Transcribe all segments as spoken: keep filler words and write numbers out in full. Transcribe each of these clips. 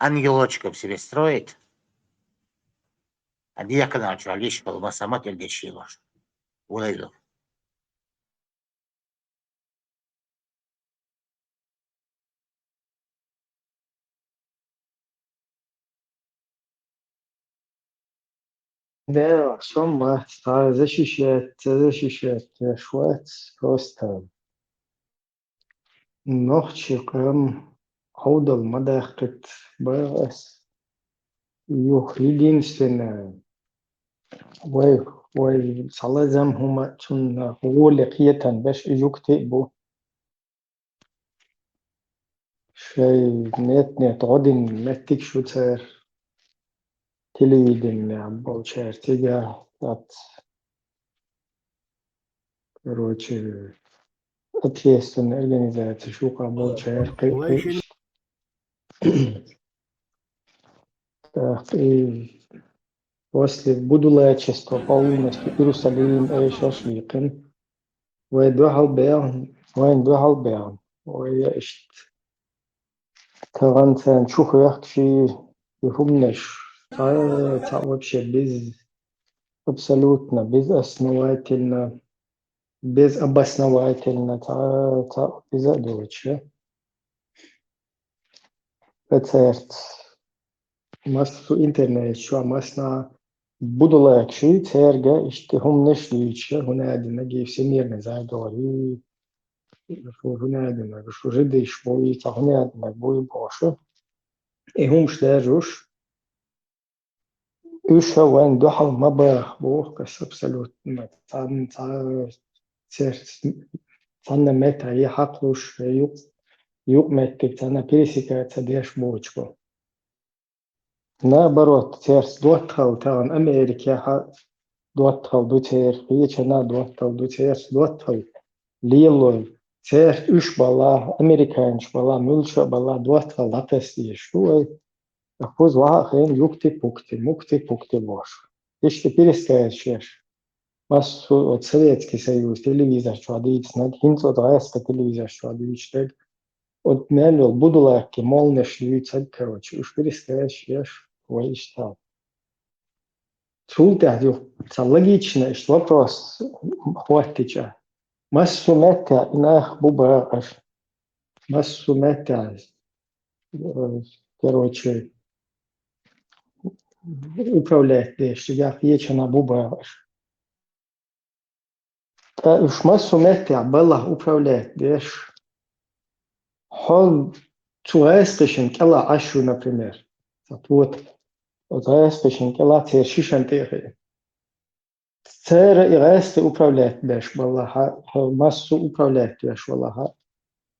ангелочков себе строит, а дьяконал чу лиш хӀалма самат ил деши лош. Улайло. Да, сом ма, ста защищать, защищать, швец, просто. Нохчи къам хьовдал ма даккхит, бахас. Юх единственное. Вай, вай, салазам хӀума цунна гӀоле кхетан беш и жукти бу. Шай нет-нет, гӀодин меттиг шу цар. Телевидение болчар, цига ат. Короче, ответственная организация шуха болчар. Вай шин- Так, и после будулайчества полностью Иерусалим, э, шашлыкин. Вай дуьхьал бегӀ, вайн дуьхьал бегӀ. Вай я иштта. Таган царна чу хехкши и хӀумнаш. Ца, ца вообще без, абсолютно безосновательно, безобосновательно, ца, ца, без, короче. Церт. Массу интернет чу, масса будулайчи церга иштта хӀумнаш дуьйцуш, хӀуна аьлла динаг и всемирный заговор, шу хӀуна аьлла динаг, шу жидыш бу, и ца хӀуна аьлла динаг бу и бохуш. И хӀумаш даьржуш, уьш вайн дуьхьал ма баха боху ас абсолютно. Царна ца-, церт, царна мета е хьакхуш, юкъ-, юкъ меттиг царна пересекать ца деш боцуш бу. Наоборот, церс доттагӀал тахана Америкехьа доттагӀал ду церан, кхечанна доттагӀал ду церс, доттагӀал лелой. Церт уьш бала, американчу бала, муьлша а бала, доттагӀал дӀатасдеш ду вай. Кхуза ваха а хен юкти-пукти, мукти-пукти бохуш. Иштта пересказ шеш. Массо а оцу Советский Союз телевизор чохь дийцинарг, хӀинца оцу гӀаьста телевизор чохь дуьйцуш дерг, оцу мел йолу будулайкки молнаш дуьйцург, короче, уьш пересказ шеш, вай иштта. Цул тӀаьхьа юха цхьа логична иштта вопрос хӀоттича, массо а меттехь и нах бу бахаш. Массо а меттехь, э, короче, управлять деш, цигахь кхечанна бу бахаш. Ткъа уьш массо а меттехь баллахь управлять деш, хьо цу гӀаьскхишна кӀелахь Ӏаш ю, например, ца тота, оцу гӀаьскхишна кӀелахь церан шишан тӀе а хиъна. Церан и гӀаьсти управлять беш баллахь, хьо массо а управлять веш валахь,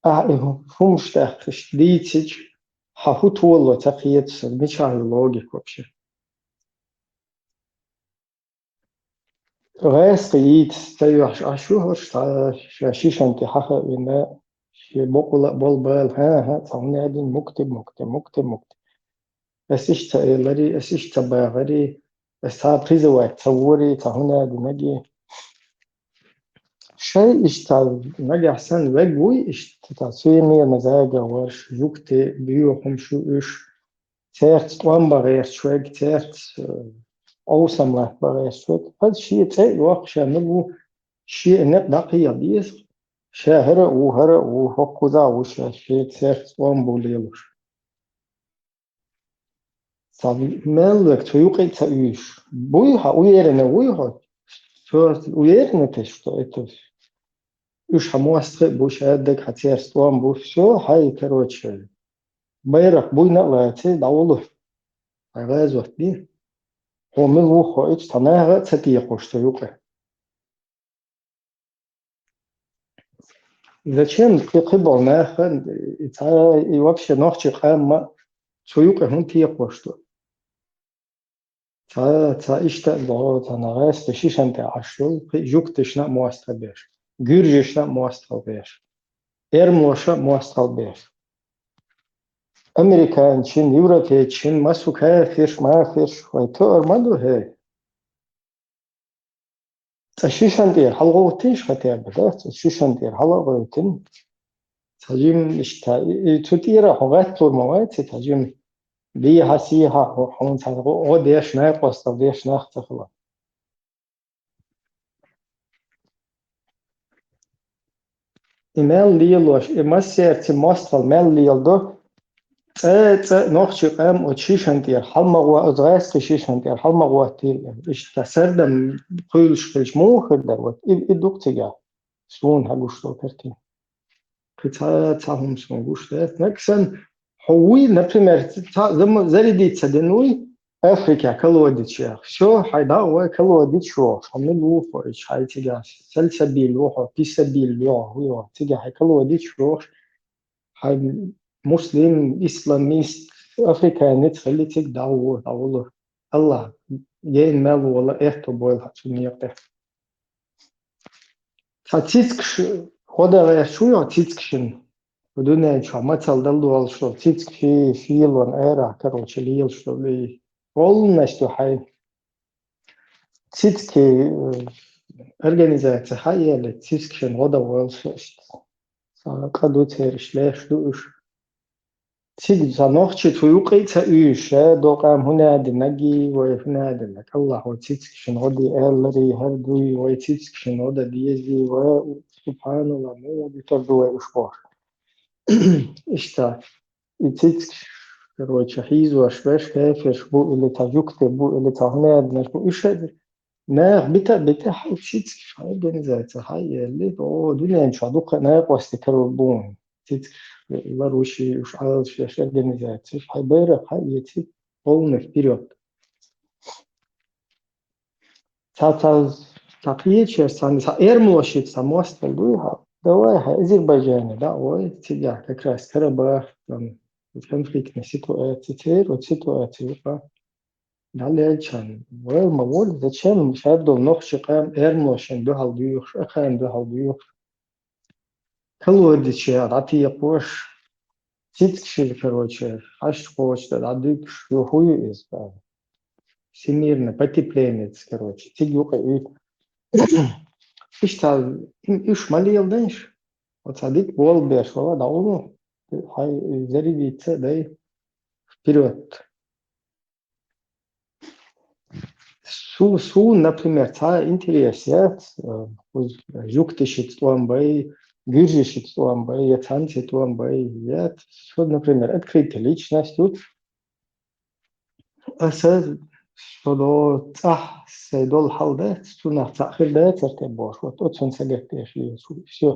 ахьа и хӀумаш тӀехь иштта дийцича, хьан хӀун толо ца кхета сан, мичахь ю логика вообще? ГӀаьскхи йийца ца йоьхьуш Ӏаш ю хӀорш, цхьа ша шишан тӀе хьаха а вина, шен бокъала а болу бала, хӀан-хӀа, цхьа хӀун аьлла дина, мукти, мукти, мукти, мукти. Ас иштта ца элари, ас иштта ца бахари, ас цхьа призывать ца вори, цхьа хӀун аьлла динарг. Шай иштта нагахь санна вег вуй иштта, цхьа суеверный заговор, жугти, боьха хӀумаш ю уьш, церца тӀом бан гӀерташ вег, церца, э, къовсам латта бан гӀерташ вег. Хаза шен цӀе а йоккху, ша мила ву, шен а некъ дӀакхехьа деза. Ша хӀара а ву, хӀара а ву, хӀокхузахь а ву ша, шен церца тӀом бу лелош. Цхьа мел вег цу юкъе а ца уьйш. Буй хьан, уверенный вуй хьо? Всё, уверенный ты, что это уьш хьан мостагӀий а бу, шадерг хьан церца тӀом бу, всё, хьай, короче, байракх буйна а лаций, дӀавуллу. Хьайн гӀазот дина. Хьо мила ву хоуьйтуш, цхьа наха а ца текхуш цу юкъе. Зачем кхи-, кхиболу наха, и цхьа, и вообще нохчийн къам а цу юкъе хӀунда текхуш ду? Цхьа, цхьа иштта а боху, цхьа нагӀаста шишан тӀе Ӏаш долу, кхин а жугташна а мостагӀа беш, гуьржашна а мостагӀа беш, эрмлоша а мостагӀа беш. Американчин, европейчин, массо а кафирш, мафирш, вай тоар ма ду, хӀей. Цкъа шишан тӀера хьалагӀовттийша хотя бы, да? Цкъа шишан тӀера хьала а гӀевттина. Цхьа жима иштта, и, и цу тӀера хьо гӀатталур ма вац, цхьа жима. дехьа-сехьа хьо-, хьуна цхьа гӀо-, гӀо деш, наькъостал деш нах ца хилар. И мел лелош, и массерца мостагӀал мел леладо, цӀа, цӀа нохчий къам оцу шишан тӀера хьалмагӀо-, оцу гӀаьскхи шишан тӀера хьалмагӀоттийла. Иштта сардам кхуьйлуш хилча муха хир дара? Вот и, и ду-кх цигахь суна хьагуш долу картина. Кхин цхьа, цхьа хӀума суна гуш дац. Нагахь санна хьо вуй, например, цхьа зама-, зарядить ца дина вуй, Африка колодец яха. Всё, хьайн дӀа а вай колодец йохуш, хьо мила ву хьо, хьайн цигахь сальсабиль ву хьо, писабиль ву хьо, хӀу йоху, цигахь хьайн колодец йохуш, хьайн муслим, исламист, африканец хилли цига дӀа а ву, дӀа а вулур. Аллах, гена мел волу аьтто бойла хьан цу некъа тӀе. Цхьа цицкаш гӀо дан гӀерташ ву йо, цицкашна. Дуьнен чохь мацалла дала долуш долу цицкаш ший шелонан арахь, короче, лелаш долу и. Полностью хьайн цицкийн, э, организация хьаелли, цицкашна гӀо дан волуш иштта. Цхьа къа ду церан, иштта леш ду уьш. Цига цхьа нохчи цу юкъа а ца уьйзуш, ша докъам хӀун а динарг, вай хӀун а динарг. Аллах, вай цицкашна гӀо де аьлларий, хӀара дуй, вай цицкашна гӀо дан дезий, ва, субханаллах, муха дитар ду вай уьш бохуш. Иштта, и цицкаш, короче, хьийзош берш кафирш бу, или цхьа жуьгти бу, или цхьа хӀун а динарш бу, уьш а нах бита а битий, хьайн цицкаш, хьайн организация, хьайн елли, о, дуьнен чохь дукха наькъостий карор бу. Цицкаш лар ву ши, уьш Ӏалашъеш организацеш, хьайн байракх хьаэций, полный вперёд. Цхьа, цхьа, цхьа кхечераш, цхьа, цхьа эрмалошца цхьа мостагӀалла дуй хьан? Давай хьан Азербайджане дӀа а вай, цигахь как раз Карабах, там, конфликтная ситуация, церан оцу ситуаци юкъа. ДӀалелчан, вай ма волу, зачем шадолу нохчи къам эрмалошна дуьхьал доьхуш, ахарна дуьхьал доьхуш? Колодече дӀатекхош, цицкашка, короче, хьашт кхочу тӀе дӀадуьгуш, ю хӀу ю иза, всемирное потепление, короче, цига юкъа уьйту. Иштта, уьш ма леладайша, оцхьа дика болу беш вала дӀа улу, хьайн зарядиться а дай, вперёд. Су-, суна, например, цхьа интерес яц, э, жуьгташца тӀом бай, гуьржашца тӀом бай, я цхьаьнца тӀом бай, яц. Со, например, открытая личность ю. Аса со до цӀахь сайн долу хьал дац, цунах цхьаъ хир дацара те бохуш, вот оцунна сагатдеш веза. Всё.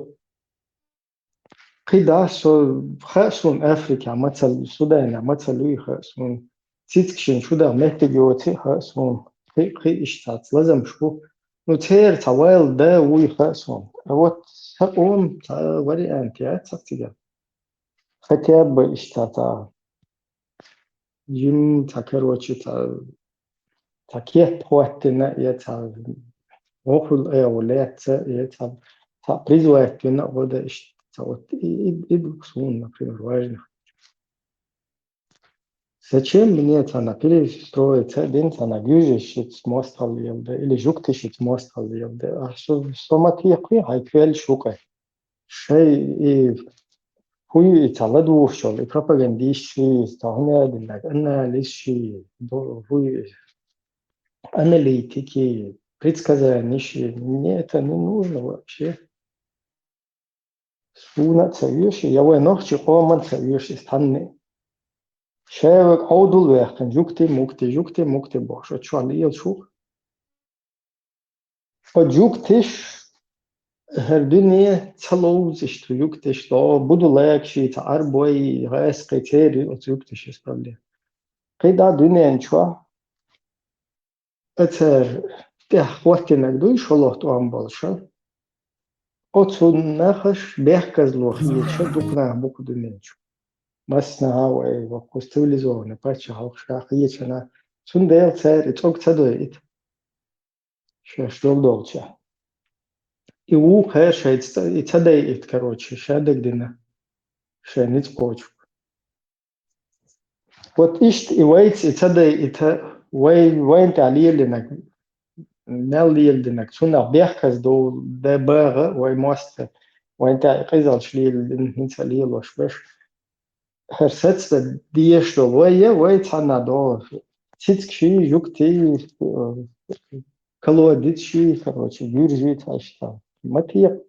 КхидӀа со хаьа суна Африкехь мацалла, Суданехь мацалла юй хаьа суна. Цицкашна шу даха меттиг йоций хаьа суна. Кхин, кхин иштта цхьацца лазамаш бу. Ну, церан цхьа вайл да вуй хаьа суна. А вот сан къоман цхьа вариант яц цигахь. Хотя бы иштта цхьа жим цхьа, короче, цхьа, цхьа кеп хӀоттина, я цхьа вохуьлла эгӀо лаьцна, я цхьа, цхьа призвать вина а гӀо дан иштта. Цхьа вот и, и, и ду суна, например, важно. Зачем мне цхьана перестроиться а дина, цхьана гуьржашца мостагӀалла леладан или жуьгташца мостагӀалла леладан? Ахь со, со ма текхий хьайн кхел шуьга. Шайн и хӀу ю и цхьа ладугӀуш йолу, и пропагандист ши, цхьа хӀун а динарг, анализ ши, до-, хӀу ю и аналитики, предсказани ши. Мне это не нужно вообще. Суна а ца оьшу, я вайн нохчийн къоман а ца оьшу иза цхьанне. Ша вайга Ӏовдал ваьккхина, жуьгти, мугти, жуьгти, мугти бохуш, оцу чохь лелаш ву. Оцу жуьгташа хӀара дуьне ца ловзуш, цу жуьгташа дӀо буду лакаши, цхьа Ӏарбой, гӀаьскхи, церан оцу жуьгташа иза проблема. КхидӀа дуьнен чохь оцара тӀехь хӀоттинарг дуй шолгӀа тӀом болуша? Оцу нахаша бехказло хеташ дукха нах бу кху дуьнен чу. Массанхьа вай воккхуза цивилизованный пачхьалкхашкахь хеташ нах. Цундела цара и цӀог ца дойийта шаьш долу долча. И вукхара шайца ца, и ца дайийта, короче, ша дагадина шайн ницкъ кхочург. Вот иштта и вайца и ца дайийта, вай, вайна тӀехь лелийнарг, мел леладинарг, цунах бехказло дан багӀа вай мостагӀа, вайна тӀехь и къизаллаш лелийна, хӀинца а лелош берш. хӀара саца дезаш долу вай, я вай цхьанна догӀу. Цициг ший, жугтий, э, колодец ший, короче, гуьржий цхьа иштта. Ма текха.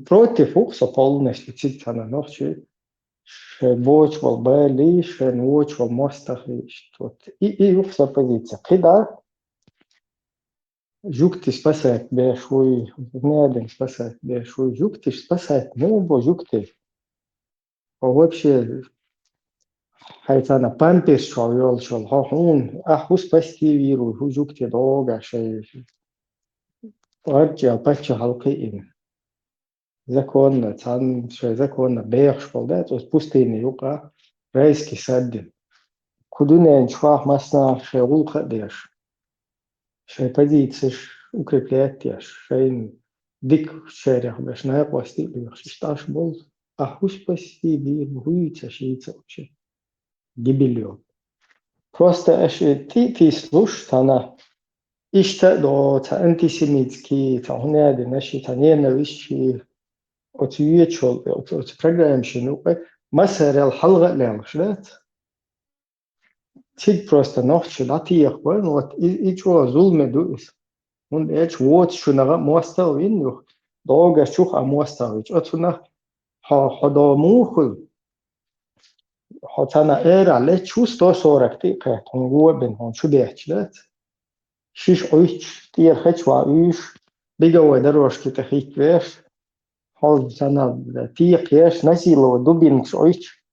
Против ву-кх со полностью цига цхьана нохчий. Шайн боцуш болу балий, шайна воцуш болу мостагӀий, иштта вот. И, и ю-кх сан позиция. КхидӀа жугтий спасать беш вуй, надо спасать беш вуй. Жугтий спасать муха бо жугтий? Хьо вообще хьайцана памперс чохь йолчул, хьо хьуна, ахь хӀу спасти вийр ву, хӀу жугтий догӀу шайн гӀарчӀел паччахьалкхе а йина. Законно, царна шайн законно бехаш болу, да, оцу пустыни юкъа райский сад дина. Кху дуьнен чохь массанхьа шайн гӀуллакх а деш, шайн позицеш укреплять деш, шайна дика шарех беш, накъостий а лоьхуш, иштта Ӏаш болу. Ахь хӀу спасти бийр бу, хӀуьйца, шийца вообще. Гибель йолу. Просто аша тӀе а тийсалуш, цхьана иштта а до, цхьа антисемитский, цхьа хӀун а дина, ши цхьа ненависть ши оцу йоьчул, оцу, оцу программа шина юкъа, массарел хьалха а лелаш, дац? Цига просто нохчий дӀатехабарна, вот и, и чӀогӀа зуламе ду иза. ХӀунда аьлча воцучунах а мостагӀа вина юха, догӀучух а мостагӀа вича. Оцунах хьо, хьо до муха хуьлу? Хьо цхьана эра лечча, хӀу сто сорок тӀе а кхетта, хьуна го а бина, хьуна чу бетташ дац? Шиш Ӏуьттуш, тӀера хечван уьйш, беговой дорожки тӀе хӀиттавеш, хьо цхьана текхаеш, насиловать, дубинкаш Ӏуьттуш,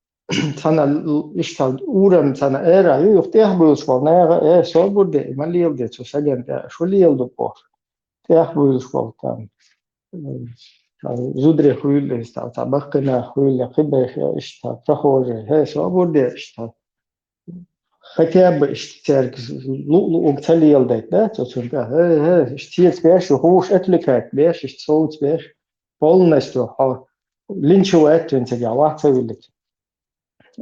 цхьана л-, иштта урам цхьана эра ю, юха тӀехбуьйлуш болу наха, э, собар де, и ма леладе цу сагана тӀе, шу леладу боху. ТӀехбуьйлуш болу там, м, цхьа зударий хуьлу иза, цхьа, цхьа баккхий нах хуьлу, кхиберш, иштта прохожий, хӀе, собар де, иштта. Хотя бы иштта цаьрга лу-, луъург ца леладайта, да, цо цунна тӀе, хӀе, хӀе, иштта цецбеш, хӀуш отвлекать беш, иштта совцабеш, полностью хьо линчевать вина цигахь вац ца виллица.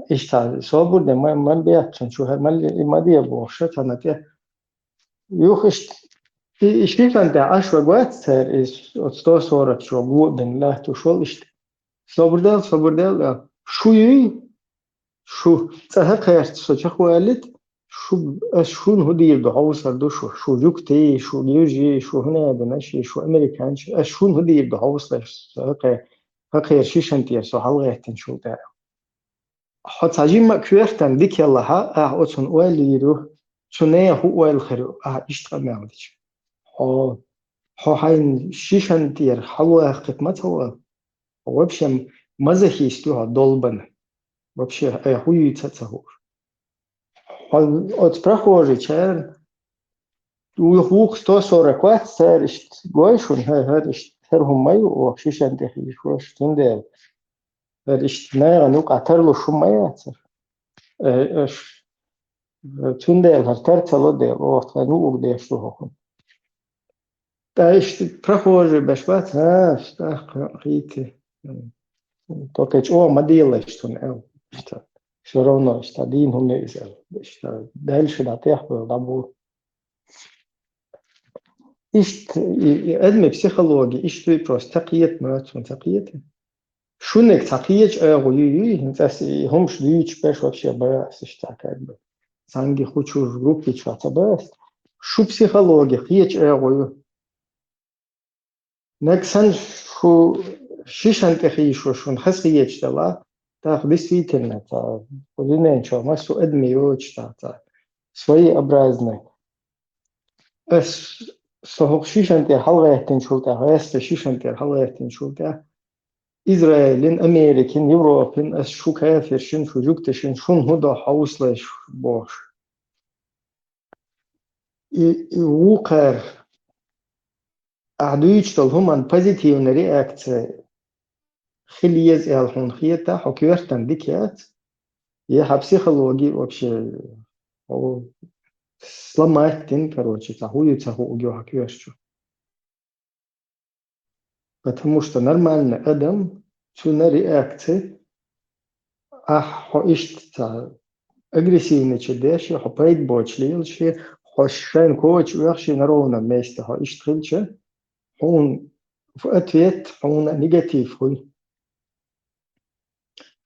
Иштта собар де, ма, ма беттачун чу, хӀара ма ле-, ма де бохуш, цхьана тӀе. Юха иштта, и, и шишан тӀе Ӏаш вагоц цара, и оцу сто сорок чу го а бина лаьтташ волу иштта. Собар дел, собар дел, а, шу юй, шу цӀа хӀа кхерча со чекхваллита, шу, ас шуна хӀу дийр ду хьовсар ду шу, шу жугтий, шу гуьржий, шу хӀун а бина ши, шу американчий, ас шуна хӀу дийр ду хьовсар, со хӀа кхе-, хӀа кхера шишан тӀера со хьалагӀеттинчул тӀаьхьа. Хьо цхьа жимма а коьртана дика ялахьа, ахьа оцунна ойла йийр ю, цу нехан хӀун ойла хир ю, ахьа иштта къамел дича. Хьо, хьо хьайна шишан тӀера хьалаваккхийта ма ца вала. Хьо вообще мазохист ю хьо долбана. Вообще, айхьа хӀу юьйца а ца хууш. Хьо оцу прохожийчарна, вуьйху вукху сто сорок вац, цара иштта гой шуна, хӀара, хӀара иштта, хӀара хӀума ма ю, оха шишан тӀе хийшош, цундела. ХӀара иштта нахана юкъа тарлуш хӀума ма яцара. Э, аш, цундела хӀара тар ца ло дела, оха тхайн луъург деш ду хӀокхунна. ТӀаккха иштта прохожий беш бац, а, тӀаккха хийти. Только чӀогӀа ма делаш цунна аьлла. Иштта, всё равно иштта дийна хӀума иза аьлла. Иштта дальше дӀатӀехбевлла дӀабу. Иштта и, и адамийн психологи, иштта вуй просто ца кхета, ма цунна ца кхета. Шуьниг цхьа кхечу агӀо ю, юй, хӀинца ас и хӀумаш дуьйцуш берш вообще бац, иштта как бы. Цхьаьнгге хучуш группе чохь ца бац. Шу психологи кхечу агӀо ю. Нагахь санна шу шишан тӀе хийшо шуна хаза хеташ дела, тӀаккха действительно, цхьа, кху дуьнен чохь массо а адамаш йоцуш, цхьа, цхьа, своеобразный. Ас со хӀокху шишан тӀера хьалагӀеттинчул тӀаьхьа, ас шишан тӀера хьалагӀеттинчул тӀаьхьа, Израилин, Америкин, Европин, ас шу кафиршин, шу жугташин, шуна хӀун до хьовсалаш бохуш. И, и вукхара ахьа дуьйцуш долу хӀуманна позитивная реакция хила еза аьлла хьуна хета, хьо коьртана дика яц, я хьан психологи вообще, хьо сломать дина, короче, цхьа хӀу ю ца хууг ю хьан коьртачу. Потому что нормальный адам, цуьнан реакция, ахь хьо иштта ца агрессивный чу деш, хьо пайда боцуш лелаш, хьо шайна коча оьхуш на ровном месте, хьо иштта хилча, хьуна в ответ хьуна негатив хуй.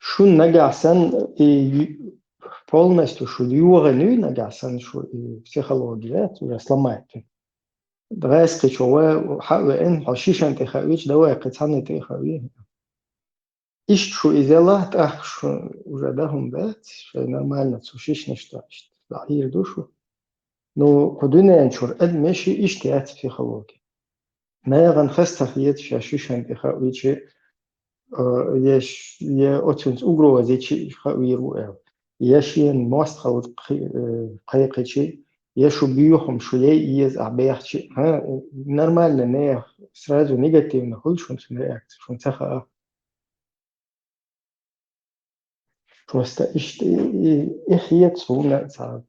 Шун нагахь санна и полностью шу йогӀина юй, нагахь санна шу и психология, уже сломать. ДӀаьскхичо ва хьа а веана, хьо шишан тӀе хаийча, давай кхин цхьанна тӀе а хаий. Иштта шу иза лахь, тӀаккха шу уже даха хӀума дац, шоай нормально цу шишнаш тӀа иштта дӀахьийр ду шу. Ну, кху дуьнен чура адамаш иштта яц психологи. Нагахь хеста хеташ, ша шишан тӀе хаийча, а, е ш-, е оцунца угроза йича хаийр ву аьлла. Е шена мостагӀалла кхи-, э, кхайкхича, е шу боьха хӀума шу яй еза ахь бехча, хьа, нормально нехан сразу негативно хуьлу шуна цуьнан реакция, шуна ца хаьа. Просто иштта и, и, и хета суна цхьа.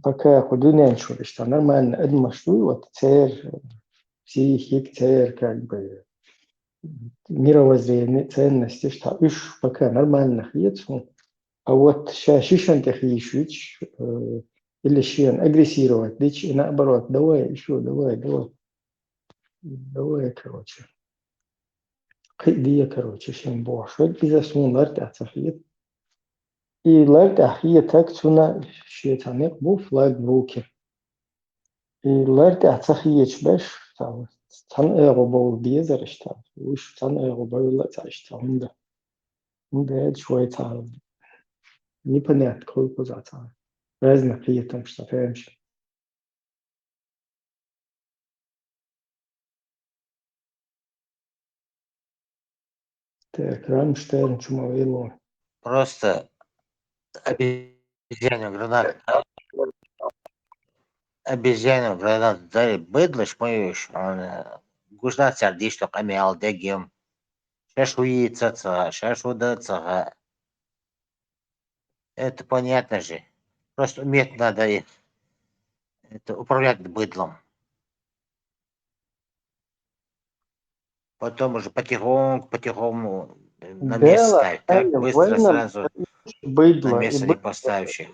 Пока кху дуьнен чура иштта нормально адамаш дуй, вот церан психика, церан как бы мировоззрение, ценности, иштта уьш пока нормально хета суна. А вот ша шишан тӀе хийшича, э, или шена агрессировать дича, и наоборот, давай, ещё, давай, давай. Давай, короче. Кхин а де, короче, шен бохуш верг, иза суна лар тӀехь ца хета. И лар тӀехь хетарг цунна шен цхьа некъ бу, флаг в руки. И лар тӀехь ца хеташ берш, цхьа, цхьана агӀо бовла безар иштта. Уьш цхьана агӀо бовла а ца иштта хӀунда. ХӀунда аьлча вай цхьа непонятно кхойкхуза цхьа. Разных кхетамаш цхьа фемаш. Так, Рамштайн чу ма вело. Просто обезьянную гранату. Обезьянную гранату дай быдлаш моюш, он, э, гуждаться дишто къамел дегим. Шаш уйица ца, шаш уда ца. Это понятно же. Просто уметь надо их, это, управлять быдлом. Потом уже потихоньку, потихоньку, э, на место ставить. Так быстро сразу на место не поставишь их.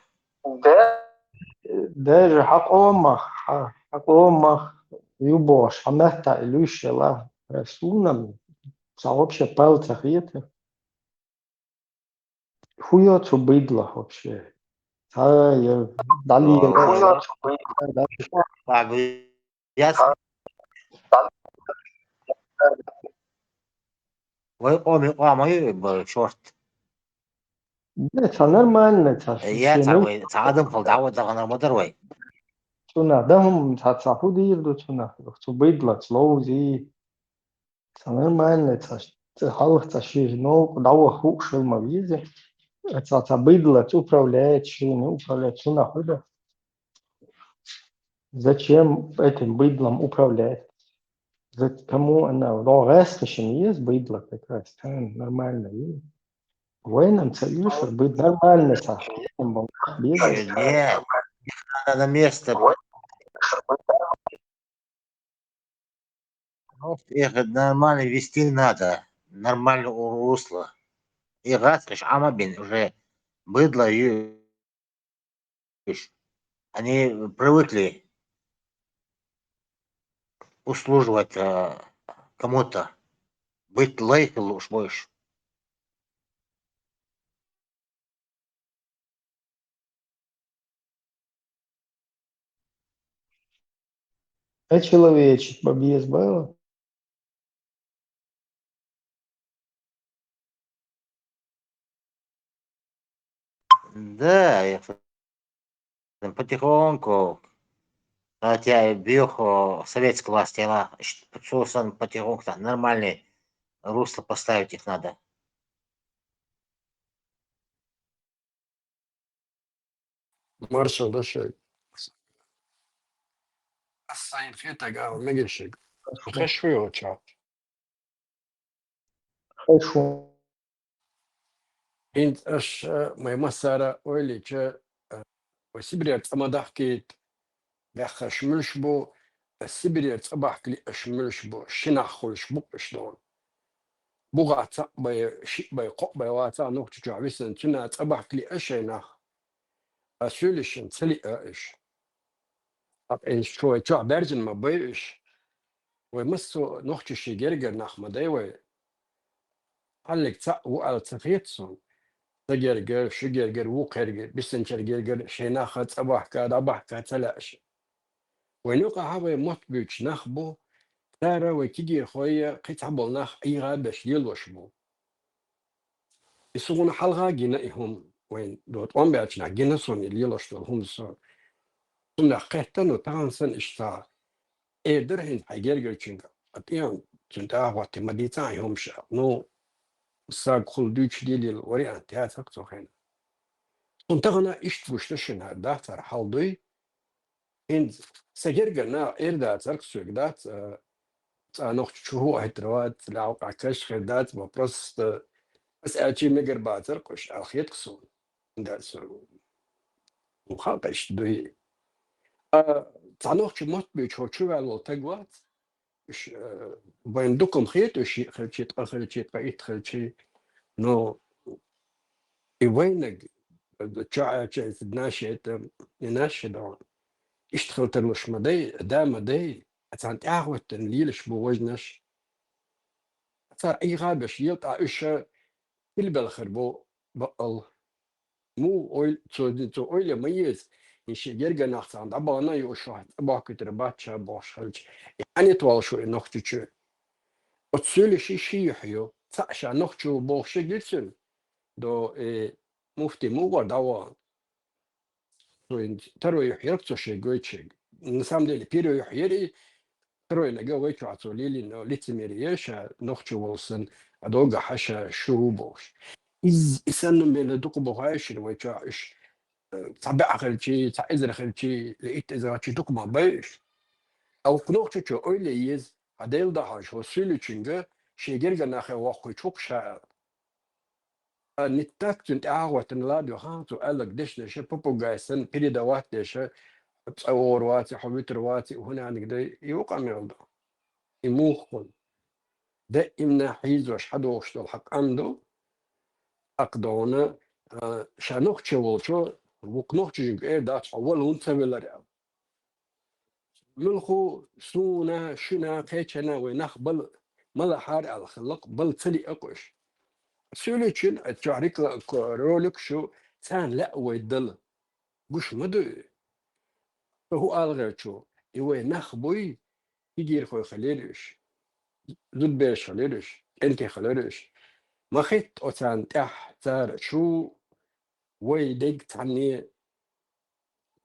Даже хьан къомах, хьан, хьан къомах ю бохуш, хьан метта и луьйш ела, э, суна, ца вообще пал ца хета. ХӀун йо цу быдлах вообще? Цхьа я дӀалийна. ХӀун йо цу быдлах? Яц. Вай къоми къома ю ба шорт. Да, цхьа нормально, цхьа. Э, я шен цхьа ну вай, цхьа адам хала дӀа а дахана ма дар вай. Цунах да хӀума, цхьа, цхьа хӀун дийр ду цунах? Цу быдлаца ловзий. Цхьа нормально, цхьа ш-, цхьа хьалха цхьа ши новкъа дӀаваха хууш хила ма веза. Цхьа, цхьа быдлаца управлять, шена управлять, цунах хӀун ду? Зачем этим быдлом управлять? За-, кому она? Ну, гӀаскхи шина еза быдла как раз, нормально ю. Вайна ца уьйшур быд нормально цхьа. Беза. Нет, их надо на место. Просто их нормально вести надо, нормально у-, русло. И гӀаскхиш Ӏама бин уже быдла ю-, иш. Они привыкли услуживать, э, кому-то, быть лайком уж больше. Очеловечить бабьез было. Да, я х-, потихоньку, хотя и бьёх, о, советская власть, она ш-, п-, сон потихоньку там нормальный русло поставить их надо. Маршал да шайга. Ас сайн хетаг ала мегашиг. Хеш ву йолча. Хеш ву. ХӀинца аша, э, май массара ойлича, э, вай Сибирера цӀа ма дахкийта, баьххаш муьлш бу, э, Сибирера цӀа бахкали аша муьлш бу, ши нах хуьлуш бу-кх уьш дона. БугӀа цхьаъ бай, шиъ бай, кхоъ бай вацахь Нохчийчохь висина, цуьнан цӀа бахкали а шайн нах, а суьйлишна ца лиъа уьш. ТӀаккха и шу вай чохь баьржина ма бай уьш. Вай массо а нохчаший гергара нах ма дай вай. хьаллиг цхьаъ ву аьлла ца хета суна. Ца гергар, шу гергар, вукхергар, бисинчар гергар, шайнаха цӀа бахка, дӀабахка ца лаьаш. Вайн юкъахьа вай мотт буьйцу нах бу, цара вай кигирхой, кхин цхьаболу нах Ӏийгъа беш лелош бу. И суна хьалха гина и хӀума, вайн до тӀом баьлча нах гина суна и лелош долу хӀума со. Цунах кхетта, ну, тахана сан иштта эр дара хӀинца хьайн гергарчуьнга, а тӀе, цуьнан тӀе а хӀоттий, ма дийца хьайн хӀумаш. Ну, сагахула дуьйцуш дийлийла вариант яцара цу хенахь. Цунна тахана иштта гуш ду шуна, хӀара дац хӀара хьал дуй. ХӀинца сан гергара нах эр дацара соьга дац, а, цӀа нохча чу хӀу хӀиттар вац, лаьгӀа къа каш хир дац, ма просто ас аьлчи мегар бацара кхуш, аьлла хета суна. Да, со, ну, хьан кхаьчна дуй. А, цхьа нохча мотт буьйцу хӀо чу ваьлла волу таг вац. Уьш, э, вайн дукха ма хета уьш, йиъ хилчи, ткъа хилчи, ткъа итт хилчи. Но и вайнаг, э, чохь аьлча, и наше это, не наше, да. Иштта хила тарлуш ма дай, да ма дай, а царна тӀаьхьахӀоьттина лелаш бу важнаш. Цара ӀийгӀа беш, ел тӀа уьш, э, тилбелхар бу бакъал. Муха ойла, цо, цо ойла ма еза, и шен гергара нах царна дӀабахана а ю, шу хьан цӀа бохкуьйтур бац ша бохуш хилча, и хьанит волуш ву и нохча чу? Оцу суьйлиши ши юьхь ю, цхьаъ ша нохча ву бохуш гира цуьнан, до, э, муфти мугӀар дӀавахана. Цо и таро юьхь яра цо шен гойтуш. На самом деле, первый юьхь яра и, второй нага вай чохь цо лелийна лицемерие, ша нохча волу санна, а догахь ша шу ву бохуш. Из, и санна мела дукха бохуш шуна вай чохь уьш, э, цхьа баьӀ хилчи, цхьа эзар хилчи, я итт эзар хилчи дукха ма бай уьш. А вукху нохча чу ойла еза, хьан Дела дахьаш, хӀо суьйличуьнга шен гергара нахе воккхуьйтуш ву-кх ша аьлла. А, не так цуьнан тӀаьхьа а хӀоттина ладоьгӀна, цо аьлларг дешдеша, попугай санна передавать деша, цӀа вогӀур вац, хьо вуьтур вац, хӀун аьлларг дай, и ву къамел ду. И муха хуьлу? Даимна хьийзош хьадогӀуш долу хьан къам ду, акха догӀна, а, ша нохча волчо, вукху нохча жуьгга эр дац, хьо вала хӀунда ца велара аьлла. Муьлхха суна, шуна, кхечанна вай нах бала ма лахьара аьлла хилла-кх, бала ца лиъна-кх уьш. Суьйличун а чохь рекла-, ко-, ролик шу царна лаьа вай дала. Гуш ма ду и. Со хӀун ала гӀерташ ву, и вай нах буй, кегийрхой хилира уьш, зудбераш хилира уьш, кӀентий хилира уьш. Ма хетта оцарна тӀехь цара шу вай дерг цхьанне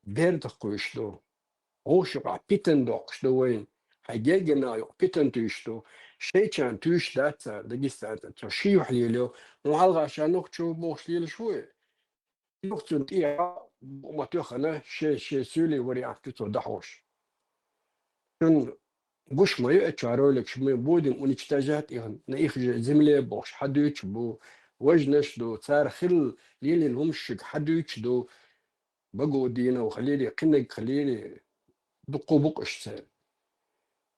бердах кхуьйш ду. Вовшах юкъахь питана доккхуш ду вайна. Хьайн гергара нах юкъа питана туьйш ду. Шайчарна туьйш дац цара дагестанца. Цо ши юьхь лелайо. Ну, хьалха ша нохча ву бохуш лелаш ву и. Юха цунна тӀехьа букъ ма тоьхна, шен, шен суьйлий вариант ду цо дӀахьош. Цунна гуш ма ю, э, чу роликаш, мы будем уничтожать их, на их же земле бохуш хьадуьйцуш бу, важнаш ду, цара хилла лелийна хӀумаш шуьга хьадуьйцуш ду, багу дийна хилийри, кхинниг хилийри, дуккха бу-кх уьш церан.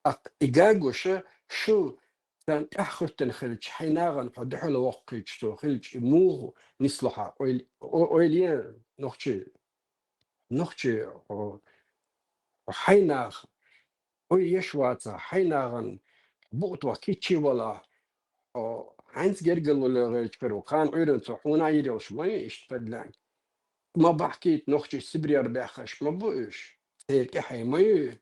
Аккха и гагуша шу царна тӀаьхьахӀоьттина хилча, хьайн нахана хьо дуьхьал воккхуьйтуш цо хилча, и муха нисло хьан ойла, о-, ойла е нохчий? Нохчий, о, хьайн наха ойла еш вацахь, хьайн нахана букъ тоха кийча валахь, о, хьаьнца гергарло лелхарчу кара ву, кхана Ӏуьйранна цо хьуна а йийр йолуш ма ю иштта подлянка. Ма бахкийта нохчий Сибрера баьхкаш ма бу уьш, церан тӀаьхье ма ю.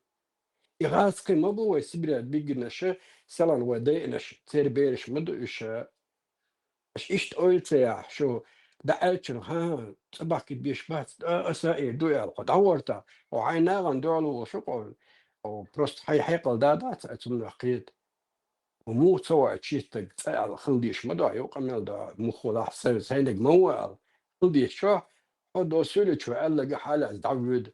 И гӀазкхий ма бу вай Сибрера биггинарш, селхана вай дайинарш, церан бераш ма ду уьш. Аша иштта ойла ца яхь, шу дӀааьллачунна, хӀан, цӀа бахкийта беш бац, а, аса а эр ду аьлла, хьо дӀагӀортахь, хьо хьайн нахана дуьхьал волуш ву-кх хьо, хьо просто хьайн хьекъал да дац, ай цунах кхета. Хьо муха ца ваьа чистаг цӀа аьлла, хила дезаш ма ду, юкъа мел ду, муха валахь, са-, сайниг ма ву аьлла. Хила дезачохь, хьо до суьйличо аьлларг хьалаьцна дӀавоьду.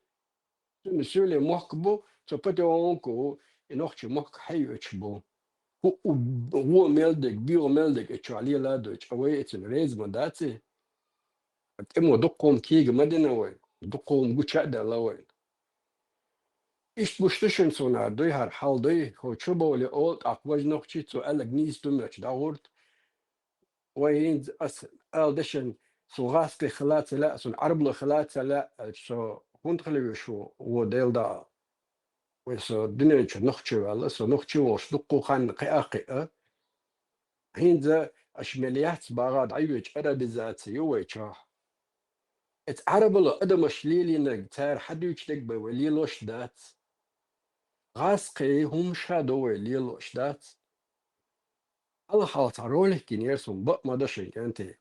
Цуьнан суьйлий мохк бу, цо патеонка ву, и нохчий мохк хьайоьцуш бу. ХӀу-, у-, гӀо мел дерг, боьха мел дерг и чохь лела а дойчу, а вай и цуьнан реза ма дац и. ТӀамо дуккха хӀума кийга ма дина вай, дуккха хӀума гуча а даьлла вай. Иштта гуш ду шуна, суна дуй хӀара хьал дуй, хӀо чу бовлий олу, тӀаккха важа нохчий цо аьлларг нийса ду моьттуш дӀагӀурт. Вай хӀинца ас ала дешан, сан гӀазкхи хила ца лаьа, сан Ӏарбало хила ца лаьа, со хӀунда хила веш ву, вон Дела даа. Вай со дуьнен чу нохчи ваьлла, со нохчи волуш дуккха хан кхиа а кхиа. ХӀинца аша мел яц багӀа дӀайоьдуш арабизаци ю вай чохь. Эца Ӏарбала адамаш лелийнарг цара хьадуьйцу дерг бай вай лелош дац. ГӀазкхий хӀумаш а ду вай лелош дац. Хьалха-хьалха цхьа ролик гинера суна, бакъ ма ду шун кӀентий.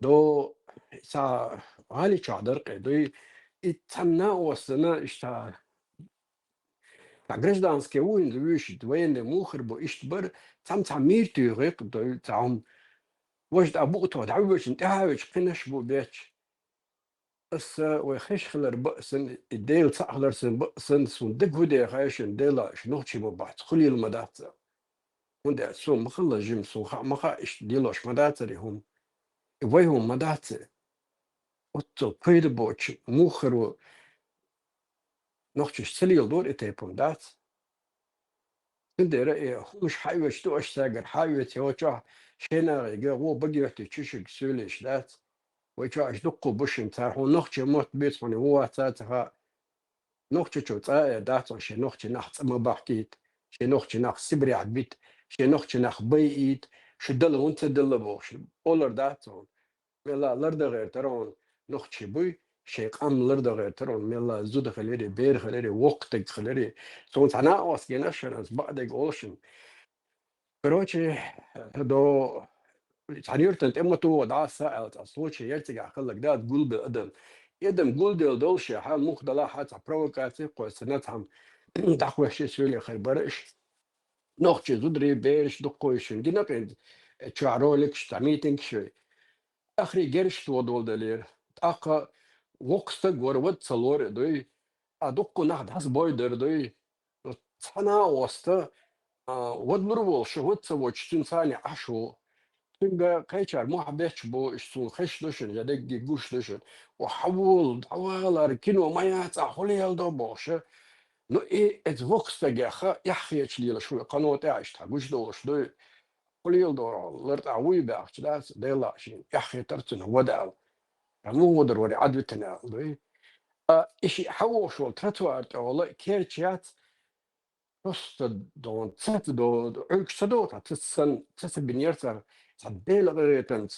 До цхьа гӀали чохь дара кхе, дуй, и цхьана оссана иштта, цхьа гражданский ву хӀинца вуьйш, военный мухар бу, иштта бара, цхьамма цхьа мийра туьйхира, дуй, цхьа хӀума. Важа тӀа букъ тхо дӀавоьдучу, тӀаьхьавоьдучу кхинаш бу бечу. Аса вай хиш хилар баа санна, и Дела цхьаъ хилар санна баа санна, суна дага хӀу деха шун Дела, аш нохчий ма бац, хуьлийла ма дац. ХӀунда аьлча суна ма хилла жима, суна хаа ма хаьа, иштта лелош ма дацара и хӀума. И вай хӀума ма дац. Оццул пайда боцу муххар ву нохчаш ца леладора и тайпа хӀума дац. Цундела и хӀумаш хьаоьцуш ду аша цаьргара, хьаоьцу йолчохь шен нахе гӀо багоьхти чу шуьга суьйлиш дац. Вай чохь аша дуккха бу шуна цара, хьуна нохчийн мотт буьйцу хьуна ву вац ца хаьа. Нохчочо цӀа а эр дац хьуна шен нохчийн нах цӀа ма бахкийта, шен нохчийн нах Сибрехь бита, шен нохчийн нах байийта, шу дала хӀунда ца делла бохуш, олар дац хьуна. Мелла лардан гӀертара хьуна нохчий буй, шайн къам лардан гӀертара хьуна, мелла зуда хилари, бер хилари, воккха стаг хилари. Суна цхьа накъост гина шуна, аса бакъдерг олу шуна. Короче, до цхьана юьртана тӀе ма туху дӀаса аьлла, цхьа случай яра цигахь хилларг, да, гулбелла адам. И адам гулделла долуш, хьан муха далахь а цхьа провокаци кхойсина цхьамма дӀахоьший суьйле хир бара иш. Нохчий зударий, бераш дуккхой шуна гина кхин чохь роликаш, цхьа митингаш вай. Ахри герш тодолу далера. ТӀаккха воккха стаг вара, вад ца лора дуй, а дуккха нах дӀасабой дара дуй. Цхьана а оста, а, вад лур волуш вад ца воцуш, цуьнан царне Ӏаш ву. Цуьнга кхечара мохь бетташ бу, иштта суна хезаш ду шуна, я дегги гуш ду шуна. О, хьавола, дӀавалара, кино ма яцахь, хӀун леладо бохуш. Ну, и эца воккха стагеха эхь хеташ лелаш ву, кхано тӀехь иштта гуш долуш дуй. Хьулийла дора, лартӀахь вуй баьхча дац, Делла шен эхь хетар цуьнан вада аьлла. Ткъа муха вадар вари Ӏадвитина аьлла дуй. А, и шиъ хьавогӀуш волу тротуар тӀехула керча яц, просто догӀун, цаца до-, Ӏуьллуш ца догӀу, цхьа ца сан, ца ца бинера цара, цхьа Делан къинхетамца,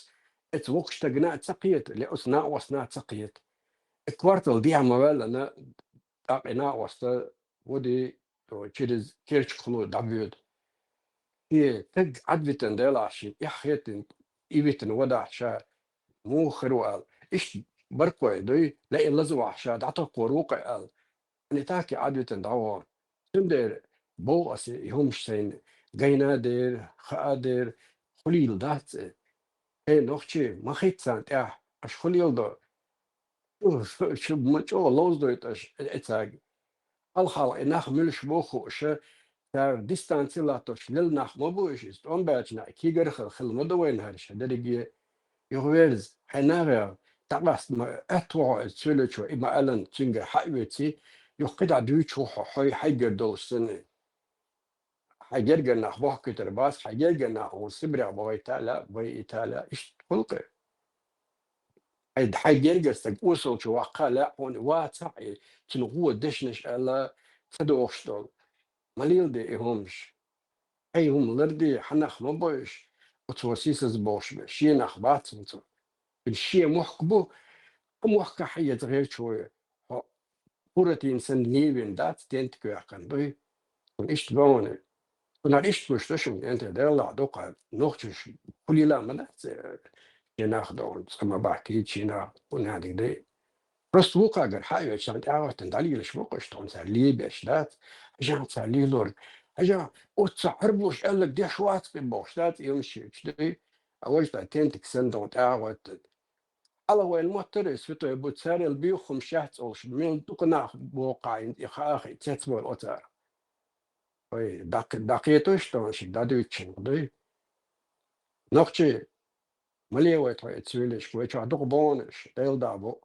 эца воккхачу стагана а ца кхета, ле оцу накъостана а ца кхета. И квартал дехьа ма ваьллана, тӀаккха и накъоста води, то, через керчахула дӀабоьду. И стаг Ӏадвитина делахь шен, эхь хетина, и витина вадахь ша, муха хир ву аьлла. Иштта баркой дуй, лаьий лазавахь ша, дӀатакхор ву кхе аьлла. Не так и Ӏадвитина дӀавахана. Цундела боху аса и хӀумаш сайна гайна а дера, хаа а дера, хулийла дац и. Хье, нохчий, ма хица царна тӀехь, аша хулийла до. Шу ма чӀогӀа ловзадойту аша эцаьрга. Хьалха-хьалха и нах муьлш бу хууш, цара дистанци латтош лела нах ма бу уьш, иза тӀом баьлча нах кийгара хила, хила ма ду вайна хӀара ша дерриге. Юха верза, хьайн нахе, дӀакъаста ма аьтта ву хьо иза цуьлучо, и ма-аллана, цуьнга хьаоьций, юха кхидӀа дуьйцуш ву хьо, хьо хьайгара долуш санна. Хьайн гергара нах бохкуьйтур бац, хьайн гергара нах хьуна Сибрех бахийта а лаьа, байийта а лаьа, иштта хуьлу кхе. Хьайн, хьайн гергара стаг осалчу ваккха а лаьа хьуна, вацахь а, цуьнан гӀо дешнаш аьлла ца дохуш долу. Ма леладе и хӀумаш. Хьайн хӀума ларде, хьан нах ма бойуш, оцо сийсаз бохуш бен, шен нах бац хӀинца. Цуьнан шен мохк бу, а мохкахь хьан еза гӀерчо вай, хьо Буратино санна левина дац, тентик ваьккхина дуй. Шуна иштта бохуна. Шуна иштта гуш ду шуна, тентик делахь дукха, нохчаш хулийла а ма дац, э, шен нах дохуна, цкъа ма бахкийта шен нах, хӀун а дика дай. Просто вукхагара хьаоьцу, шайн тӀаьхьахӀоьттина дӀалелаш бу-кх аша тхуна, цара лебеш дац. Хьажахь цара лелорг, хьажахь, оццу Ӏарбоша аьлларг деш вац-кх и бохуш дац, и хӀумаш шиъ дуй. А важа тӀе тентик санна тхуна тӀаьхьахӀоьттина. Хьалха вайна моттара и святой бу, царел буьйху хӀумаш яц олуш, мел дукха нах боху-кх хьайна и хаа хи, цецбевлла оцара. Вай, дӀакх-, дӀакхеташ тхуна шиъ дӀадуьйцучуьнга дуй. Нохчий, ма ле вай тхо и цуьйлишка, вай чохь дукха боху аша, Делан дуьхьа бу.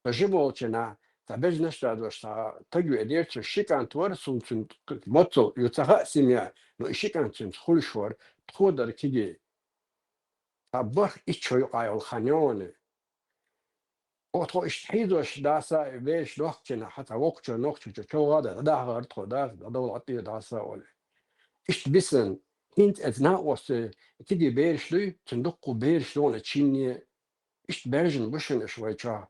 Со жима волчу хенахь, цхьа бежнаш а дош, цхьа стаг веанера, цуьнан ши кӀант вара, суна цуьнан моццул ю ца хаьа семья, но и ши кӀант цуьнца хуьлуш вара, тхо дара кегий. Цхьа бархӀ итт шо юкъахь йолу хан йогӀу. Оха тхо иштта хьийзош дӀаса а вешан дохкучу хенахь, хьан цхьа воккхачо нохчочо човгӀа а дан, дӀадахьара тхо, дӀа-, дӀадовла хьан тӀера дӀаса а олий. Иштта бисина, ХӀинца эцна оцу циги бераш дуй, цуьнан дуккха бераш дона чинне, иштта баьржина бу шуна аша вай чохь.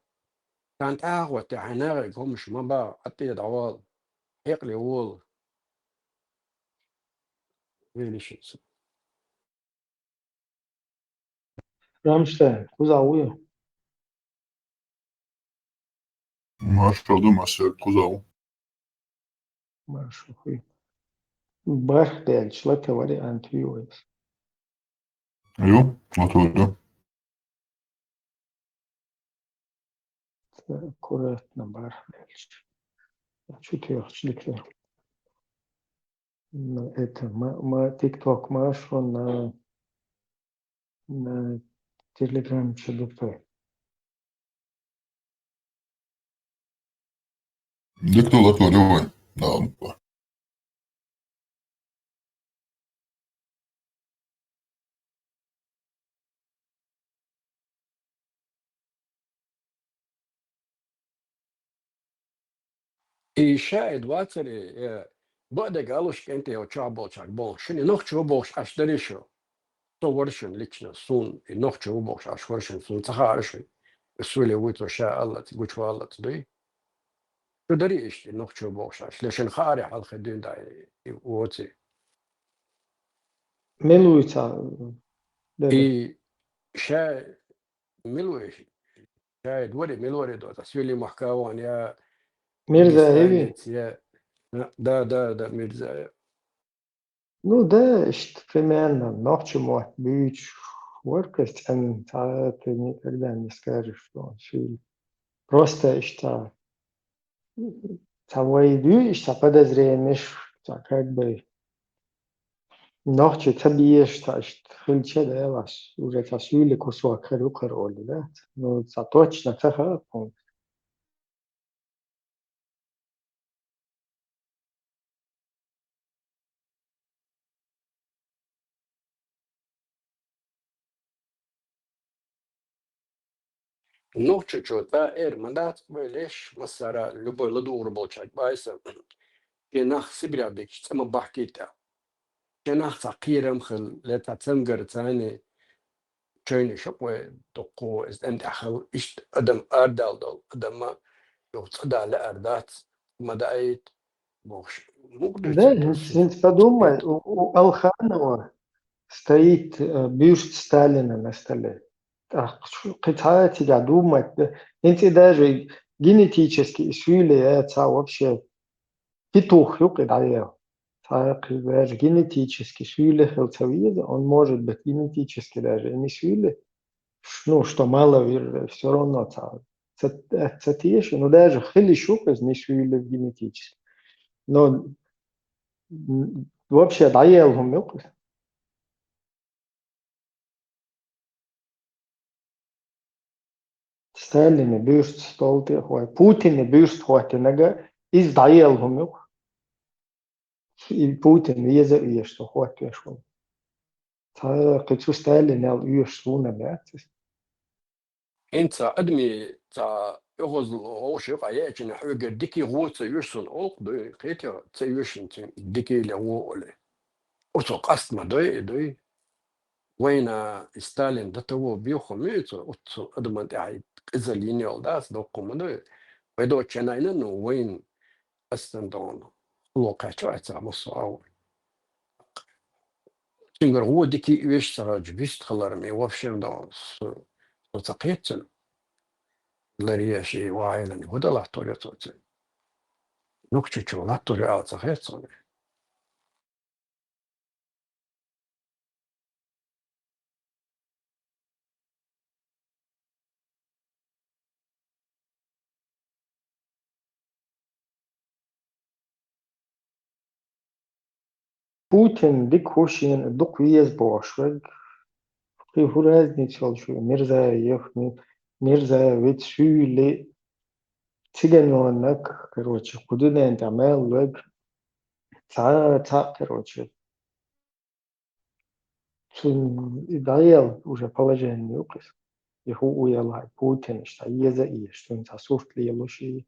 Царна тӀаьхьа гӀоттехь хьайн нахе гомаш ма баха, Ӏа тӀе дӀавала, хьекъале вола. Велишица. Рамштайн, кхузахь ву ю? Маршалла ду, Марсел, кхузахь ву. Маршалла хуьй. Барх даьлча, лата вариант ю вайс. Ю, лато ду. Аккуратно барх даьлча. Чу тӀехачу дика. Ну, это, ма, ма, TikTok ма шо на, на Telegram чу дупе. Дика ду, лато ду вай. Да, лато. И ша и двадцать, э, баъдерг алуш кӀентий йо чохь болчарг боху. Шуна и нохчо бохуш Ӏаш дарий шу? Со вара шуна лично, суна и нохчо ву бохуш Ӏаш вара шуна, суна ца хаьара шуна. Суьйле вуй цо ша аллац, гучу валлац дуй. Шу дарий иштта и нохчо бохуш Ӏаш? Ле шуна хаарий хьалхе дуьйна дӀа и, и воций? Мила вуй ца, И ша мила вуй? Ша и дворе, мила варе доцу? Суьйле махка ван я Мирзаеви? Дагестанец я. Да, да, да, Мирзаев. Ну да, иштта примерно нохчийн мотт буьйцуш вара кхуза цӀена, цхьа а ты никогда не скажешь, что он сильный. Просто иштта цхьа вай дуьйцуш, цхьа подозренеш, цхьа как бы нохчо ца безаш, цхьа иштта хилча, да, ас уже цхьа суьйле кусок хир ю кхара олу, да? Ну, цхьа точно ца хаьа тхуна. Нохчочо цкъа эр ма дац, вай леш массара, любой ладугӀур болчаьрга боху сан. Шен нах Сибрех дикачу цӀа ма бахкийта. Шен нах цхьа кхерам хила, ле цхьа цамгар царна чевнаш ю-кх вай дуккха, иза тӀам тӀехь хила, иштта адам арадала долу, адамна юха цӀа дала лаьар дац, ма даийта бохуш. Муха дуьйцу Да, хӀинца, хӀинца подумай, у, у Алханова стоит, э, бюст Сталина на столе. ТӀаккха шу кхин цхьа а цигахь думать, да, хӀинца и даже генетически и суьйле яц, цхьа вообще петух ю-кх и дӀаелла. Цхьа кхин даже генетически суьйле хила ца веза, он может быть генетически даже и не суьйле, ш-, ну, что маловерие, всё равно ца, ца, ца теша, ну, даже хила йиш ю-кх иза не суьйле генетически. Но, м, вообще дӀаелла хӀума ю-кх иза. Сталина бюст стол тӀе а хӀоттийна, Путина бюст хӀоттийнарг, иза дӀаелла хӀума ю-кх. И Путин веза а везаш, со хӀоттавеш ву. Цхьа кхин цу Сталинел оьшуш суна яц иза. ХӀинца адамийн цхьа оьгӀазло вовшах а еачина, хьоьгара дика гӀо ца оьшу суна олу-кх дуй, кхетий, ца оьшина цуьнан дика или гӀо олий. Оцо къаста ма дой и дуй. Вайна и Сталин до того беху муьйца, оццул адаман тӀехь и къизалла йина йолу дац, доккха ма ду. Вай доцучу ченайна, ну, вайна астан догӀу. Хало кхаьчча а цхьа массо а агӀор. Цуьнгара гӀо дика и оьшуш ца хилча, бюст хилар ма и вообще догӀу. Со, со ца кхета цуьнан. Ларъеш и вахьайлан хӀун дан латтор ю цо цуьнан? Нохчочо латтор ю аьлла ца хета суна. Путин дика хӀу шена дукха веза бохуш верг. Кхин хӀун разница йолуш ву Мирзаев, Ми-, Мирзаев виц суьйле циганонаг, короче, кху дуьнен тӀе мел верг. Цхьа, цхьа, короче. Цуьнан и дӀаелла уже положение ю-кх иза. И хӀу у елахь, Путин иштта еза а езаш, цуьнан цхьа сурт лелош и,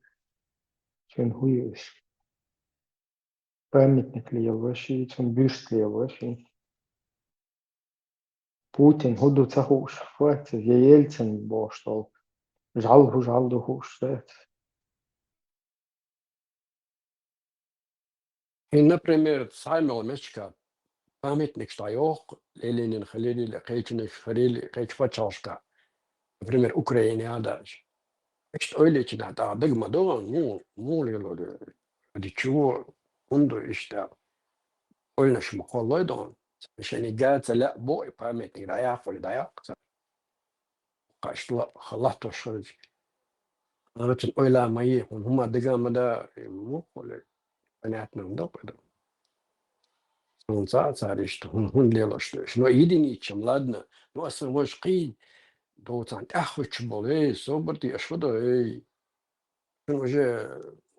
цуьнан хӀу ю иза? Памятник лелош и, цуьнан бюст лелош и. Путин хӀу ду ца хууш, фу аьлла, я Ельцин бохуш долу. ЖӀалла хӀу, жӀалла ду хууш дац. И, например, цхьа а мел мечка памятникаш дӀайоху, Ленинан хилира, кхечанаш хилира, кхечу пачхьалкхашка, например, Украинехь а даьлча. Иштта ойла йича, тӀаккха дага ма до, ну, муха лело, ради чего, хӀунда иштта ойланаш ма кхоллой дохуна. Шайна га ца лаьа боху и памятник дӀаяккха, дӀаяккха. Кхаш ла-, латтош хилча. Ана цуьнан ойла ма е, хӀума дага ма да, муха ле. Понятно, ма до кху ду. Суна ца а цара иштта, хӀун, хӀунда лелош ду аша? Ну, единичам, ладно. Ну, аса важа кхий, доцан тӀаьххуьттуш болу, эй, собар де, аша хӀун до, эй? Шуна уже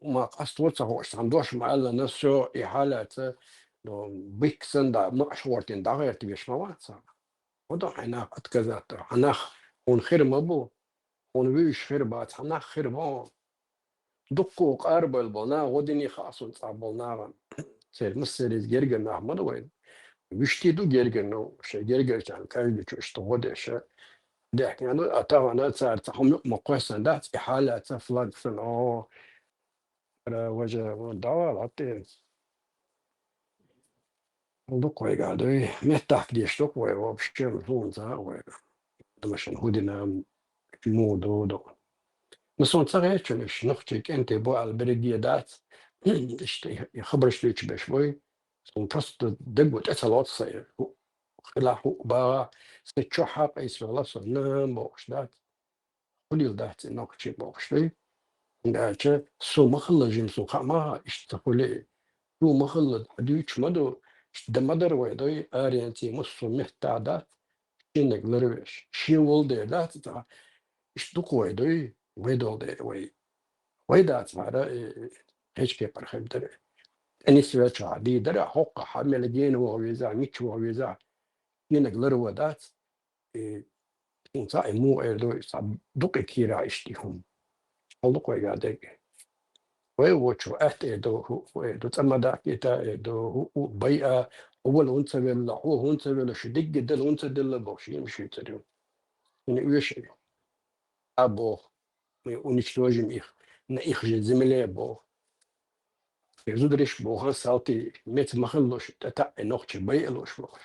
ма къасто ца хууш, цхьана дош ма аьллана, всё, и хьалаца, ну, биксан да, ма аша гӀортина дӀагӀерта веш ма вац цхьа. ХӀун до хьайн нах отказать дар? Хьан нах хьуна хир ма бу, хьуна вуьйш хир бац, хьан нах хир бу. Дуккха къарбойла болу нах, гӀо дини хаьа суна цӀа болу нахана. Церан массариза гергара нах ма ду вайн. Вуьшти ду гергара, ну, шайн гергарчарна каждый чу иштта гӀо деш. Дехкина ду, а тахана цара цхьа хӀума юкъа ма кхоьссина дац, и хьалаца флаг сан, о, ара, важа, вон, давала, хӀотта. Дукха вайга дуй, меттахка деш дукха вай, вообще, хӀунца а вай. Тамашан хӀу дина, муха ду, ду. Но суна ца гӀертачун, уьш нохчий кӀентий бу аьлла берриге дац. Иштта и, и хабарш дуьйцуш берш буй. Суна просто дагахь тӀе ца лоцу сайн. ХӀу-, хила хӀу багӀа, сайн чохь хьакъ ийса вала со, нан бохуш дац. Хуьлийла дац и нохчий бохуш дуй. ХӀунда аьлча со ма хилла жима, суна хаа ма хаьа, иштта ца хуьлий. Шу ма хилла, хьан дуьйцуш ма ду, иштта дан ма дара вай дуй, аренций массо а меттахь дац, шениг ларвеш. Шен волу дера дац цхьа, иштта дукха вай дуй, вай долу дера вай. Вай дац хӀара, э, кхечу кепара хир дара. ТӀе нисвелчохь дийр дара, хӀокхахь мел гена ваха везахь, мичча ваха везахь, шениг ларво дац. И, хӀинца и муха эр ду, и цхьа дукха кийра иштта и хӀума. Хьал дукха вайга дерг. Вай вочу, аьтта эр ду, хӀу, хӀу эр ду, цӀа ма дахкийта эр ду, хӀу, хӀу, байа, хӀу вала хӀунца велла, хӀу хӀунца велла, шу дигга дала хӀунца делла бохуш, шен шуьйцар ю. Шуна оьшу а боху, мы уничтожим их, на их же земле боху. И зудариш боху, салти меца ма хилалуш, тӀе таӀ и нохчий байалуш бохуш.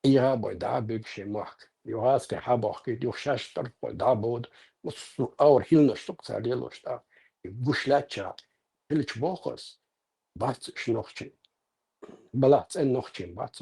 ӀийгӀа бой дӀа а буьгу шен мохк. Юха аска хьа бохкийта, юха шаьш тӀаркхой дӀа а боду. Массо а аур хӀилланаш ду-кх цара лелош тӀаккха. И гуш лаьттача, хилча боху ас, бац уьш нохчий. Балахь цӀена нохчий бац.